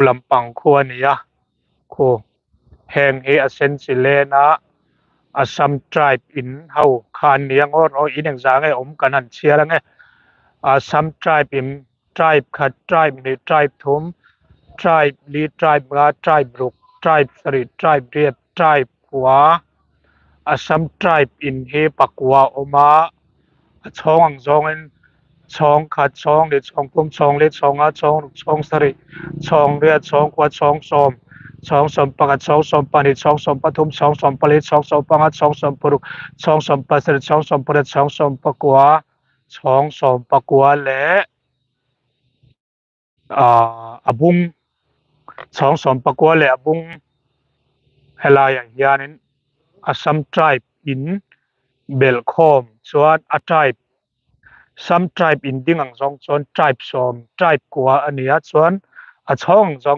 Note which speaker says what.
Speaker 1: Lampang khu a ni a khu heng hi a sen chi len a Assam tribe in ho kha an ni ang aw rawh in engzah nge awm kan han chhiar ang e Assam tribe in tribe khat tribe hnih tribe thum tribe li tribe nga tribe ruk tribe sarih tribe riat tribe kua Assam tribe in hi pakua a awm a a chhawng ang zawngin chhawng khat chhawng leh chhawng thum chhawng leh chhawng nga chhawng ruk chhawng sarih chhawng riat chhawng kua chhawng sawm chhawng sawm pakhat chhawng sawm pahnih chhawng sawm pathum chhawng sawm pali chhawng sawm panga chhawng sawm paruk chhawng sawm pasarih chhawng sawm pariat chhawng sawm pakua chhawng sawm pakua leh ahh a bung chhawng sawm pakua leh a bung helaiah hianin Assam tribe in belh khawm chuan a tribe Assam tribe in ding ang zawng chuan tribe sawm tribe kua a ni a chuan a chhawng ang zawng.